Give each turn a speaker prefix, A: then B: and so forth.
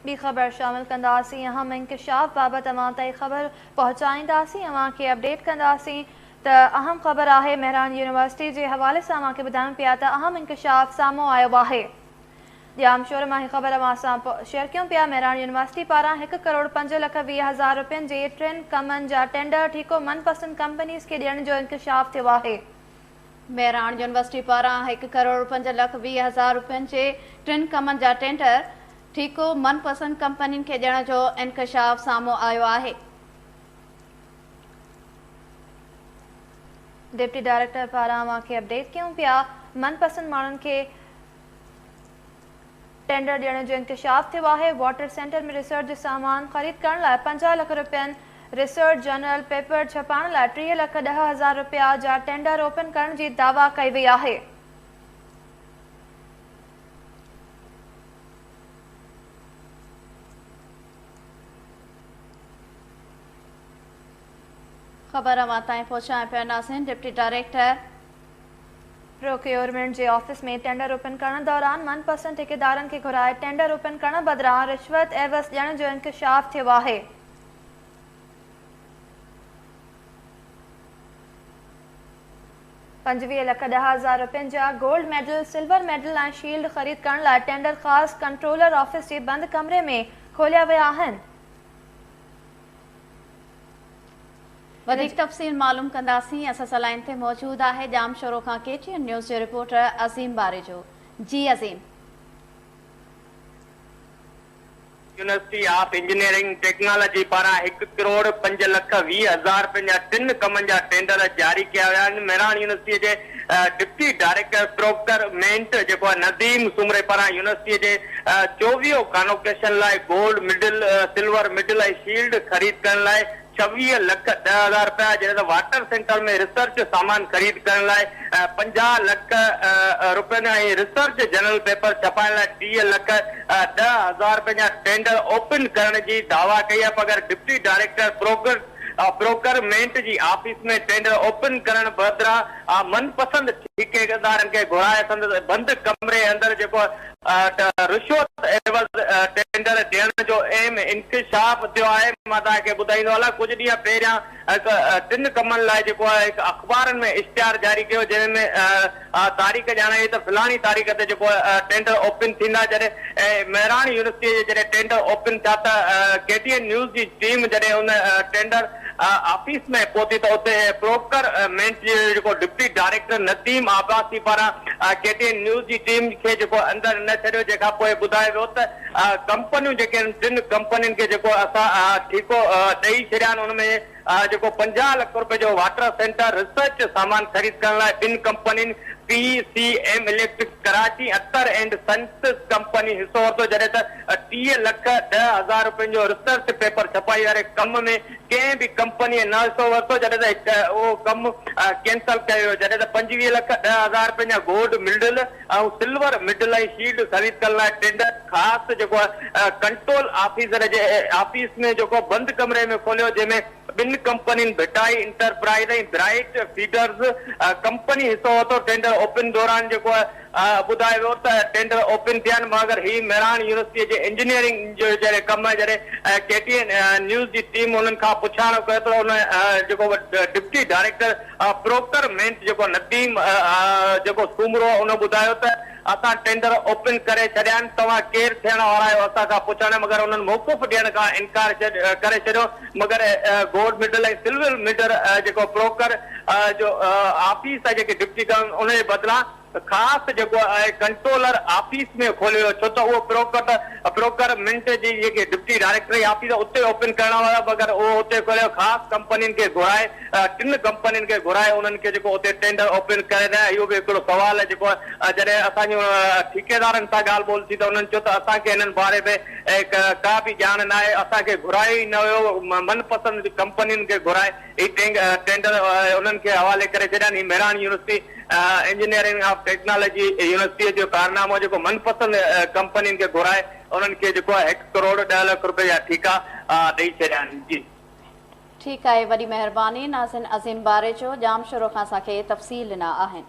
A: ٻي خبر شامل ڪنداسين. اهم انڪشاف بابت اوهان تائين خبر پهچائينداسين، اوهان کي اپڊيٽ ڪنداسين ته اهم خبر آهي مهراڻ يونيورسٽي جي حوالي سان اوهان کي ٻڌايون پيا ته اهم انڪشاف سامهون آيو آهي. ڄامشورو مان هي خبر اوهان سان شيئر ڪيون پيا. مهراڻ يونيورسٽي پاران 1 ڪروڙ 5 لک 20 هزار رپين جي ٽن ڪمن جا ٽينڊر ٺيڪو من پسند ڪمپنيز کي ڏيڻ جو انڪشاف ٿيو آهي.
B: مهراڻ يونيورسٽي پاران 1 ڪروڙ 5 لک 20 هزار رپين جي ٽن ڪمن جا ٽينڊر ٺيڪو من پسند ڪمپنين کي ڏيڻ جو انڪشاف سامهون آيو آهي.
A: ڊپٽي ڊائريڪٽر پاران اوهان کي اپڊيٽ ڪيون پيا. من پسند ماڻهن کي ٽينڊر ڏيڻ جو انڪشاف ٿيو آهي. واٽر سينٽر ۾ ريسرچ جو سامان خريد ڪرڻ لاء 50 لک رپين، ريسرچ جرنل پيپر ڇپائڻ لاء 30 لک 10 هزار رپيا جا ٽينڊر اوپن ڪرڻ جي دعويٰ ڪئي وئي آهي.
B: خبر اوهان تائين پهچائڻ پيا ناظرين ڊپٽي ڊائريڪٽر
A: پروڪيورمينٽ جي آفيس ۾ ٽينڊر اوپن ڪرڻ دوران من پسند ٺيڪيدارن کي گهرائي ٽينڊر اوپن ڪرڻ بدران رشوت عيوض ڏيڻ جو انڪشاف ٿيو آهي. 25 لک 10 هزار رپين جا gold medal, silver medal ۽ shield خريد ڪرڻ لاء ٽينڊر خاص ڪنٽرولر آفيس جي بند ڪمري ۾ کوليا ويا آهن.
B: وڌيڪ تفصيل معلوم ڪنداسين. اسان سان لائين تي موجود آهي ڄامشورو کان ڪي ٽي اين نيوز جو رپورٽر عظيم باريجو. جي عظيم.
C: يونيورسٽي آف انجنيئرنگ ٽيڪنالاجي پاران 1 ڪروڙ 5 لک 20 هزار رپين جا ٽن ڪمن جا ٽينڊر جاري ڪيا ويا آهن. مهراڻ يونيورسٽيء جي ڊپٽي ڊائريڪٽر پروڪيورمينٽ جيڪو آهي نديم سومري پاران يونيورسٽيء جي 24 ڪانوڪيشن لاء gold middle, silver middle ۽ shield خريد ڪرڻ لاء 26 لک 10 هزار رپيا جڏهن ته واٽر سينٽر ۾ ريسرچ سامان خريد ڪرڻ لاء 50 لک رپين ۽ ريسرچ جنرل پيپر ڇپائڻ لاء 30 لک 10 هزار رپين جا ٽينڊر اوپن ڪرڻ جي دعويٰ ڪئي آهي پر ڊپٽي ڊائريڪٽر پروڪيورمينٽ جي آفيس ۾ ٽينڊر اوپن ڪرڻ بدران من پسند ٺيڪيدارن کي گهرائي سندس بند ڪمري اندر جيڪو رشوت عيوض ٽينڊر ڏيڻ جو اهم انڪشاف ٿيو آهي. مان توهان کي ٻڌائيندو هلان ڪجهه ڏينهن پهريان هڪ ٽن ڪمن لاء جيڪو آهي هڪ اخبارن ۾ اشتهار جاري ڪيو جنهن ۾ تاريخ ڄاڻائي وئي ته فلاڻي تاريخ تي جيڪو آهي ٽينڊر اوپن ٿيندا جڏهن مهراڻ يونيورسٽي جي جڏهن ٽينڊر اوپن ٿيا ته ڪي ٽي اين نيوز جي ٽيم جڏهن ان ٽينڊر آفيس ۾ پهتي ته اتي پروڪر مينٽ جي جيڪو ڊپٽي ڊائريڪٽر نديم عباسي پاران ڪي ٽي اين نيوز جي ٽيم کي جيڪو اندر نه ڇڏيو جنهن کان پوء ٻڌايو ويو ته ڪمپنيون جيڪي آهن ٽن ڪمپنين کي جيڪو اسان ٺيڪو ڏئي ڇڏيا آهن ان ۾ جيڪو 50 لک روپين جو واٽر سينٽر ريسرچ سامان خريد ڪرڻ لاء ٻن ڪمپنين P C M electric Karachi Akhtar and sons company حصو ورتو جڏهن ته 30 لک 10 هزار روپين جو ريسرچ پيپر ڇپائي واري ڪم ۾ ڪنهن به ڪمپنيء نه حصو ورتو جڏهن ته هڪ اهو ڪم ڪينسل ڪيو ويو جڏهن ته 25 لک 10 هزار روپين جا gold middle ۽ silver middle ۽ shield خريد ڪرڻ لاء ٽينڊر خاص جيڪو ڪنٽرول آفيسر جي آفيس ۾ جيڪو بند ڪمري ۾ کوليو جنهن ۾ ٻن ڪمپنين Bhittai enterprise ۽ bright feeders company حصو ورتو ٽينڊر اوپن دوران جيڪو ٻڌايو ويو ته ٽينڊر اوپن ٿيا آهن مگر هي مهراڻ يونيورسٽيء جي انجنيئرنگ جو جڏهن ڪم جڏهن ڪي ٽي اين نيوز جي ٽيم انهن کان پڇاڻو ڪيو ته ان جيڪو ڊپٽي ڊائريڪٽر پروڪيورمينٽ جيڪو نديم جيڪو سومرو ان ٻڌايو ته اسان ٽينڊر اوپن ڪري ڇڏيا آهن توهان ڪير ٿيڻ وارا آهيو اسان کان پڇاڻي مگر انهن موقف ڏيڻ کان انڪار ڪري ڇڏيو مگر گولڊ ميڊل ۽ سلور ميڊل جيڪو پروڪر جو آفيس آهي جيڪي ڊپٽي ڪمشنر ان جي بدران خاص جيڪو آهي ڪنٽرولر آفيس ۾ کوليو ويو ڇو ته اهو پروڪٽ پروڪيورمينٽ جي جيڪي ڊپٽي ڊائريڪٽر جي آفيس آهي اتي اوپن ڪرڻ وارا مگر اهو اتي کوليو خاص ڪمپنين کي گهرائي ٽن ڪمپنين کي گهرائي انهن کي جيڪو اتي ٽينڊر اوپن ڪري ڏنا اهو به هڪڙو سوال آهي جيڪو جڏهن اسان جي ٺيڪيدارن سان ڳالهه ٻولهه ٿي ته انهن چيو ته اسان کي انهن باري ۾ ڪا به ڄاڻ ناهي اسان کي گهرايو ئي نه ويو من پسند ڪمپنين کي گهرائي هي ٽينڊر انهن کي حوالي ڪري ڇڏيا آهن. هي Mehran university engineering of technology يونيورسٽيء جو ڪارنامو جيڪو من پسند ڪمپنين کي گهرائي انهن کي جيڪو آهي 1 ڪروڙ 10 لک روپين جا ٺيڪا ڏئي ڇڏيا آهن. جي.
B: ٺيڪ آهي وڏي مهرباني ناظرين عظيم باريجو ڄامشورو کان اسان کي تفصيل ڏنا آهن.